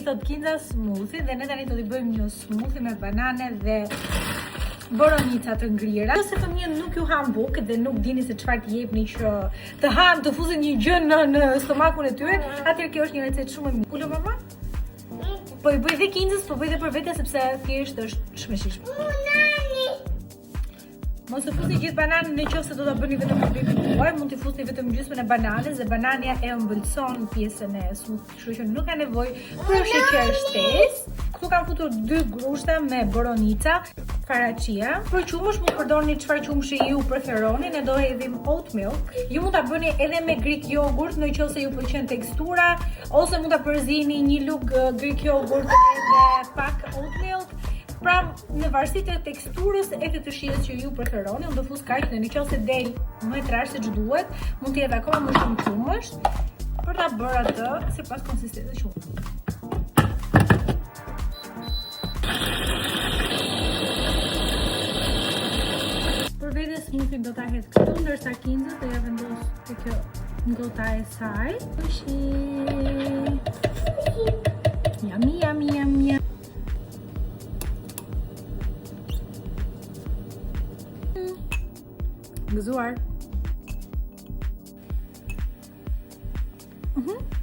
thot Kinza smoothie dhe ne tani do t'i bëjmë një smoothie me banane dhe boronica të ngrira. Nëse fëmijët nuk ju han bukë dhe nuk dini se çfarë t'i jepni që të hanë, të fusin një gjë në në stomakun e tyre, atëherë kjo është një recetë shumë e mirë. Ulo mama? Po i bëj dhe Kinzës, po bëj dhe për vete sepse thjesht është shumë e shijshme. Mos e fusni gjithë bananen në qoftë se do ta bëni vetëm për bebin tuaj, mund t'i fusni vetëm gjysmën e bananes dhe banania e ëmbëlson pjesën e smoothie, kështu që nuk ka nevojë për sheqer shtesë. Këtu kam futur dy grushta me boronica, fara chia. Për qumësht mund të përdorni çfarë qumështi ju preferoni, ne do hedhim oat milk. Ju mund ta bëni edhe me Greek yogurt në qoftë se ju pëlqen tekstura, ose mund ta përzini një lugë eh, Greek yogurt edhe pak oat milk. Pra, në varësi të teksturës edhe të shijes që ju preferoni, unë do fus kaq dhe në qoftë se del më e trashë se ç'duhet, mund të jetë akoma më shumë qumësht për ta bërë atë sipas konsistencës që unë. Për vete smoothie do ta hedh këtu, ndërsa Kinzës do ja vendos te kjo gota e saj. Ushi. Yummy, yummy, yummy. Gëzuar. Mhm.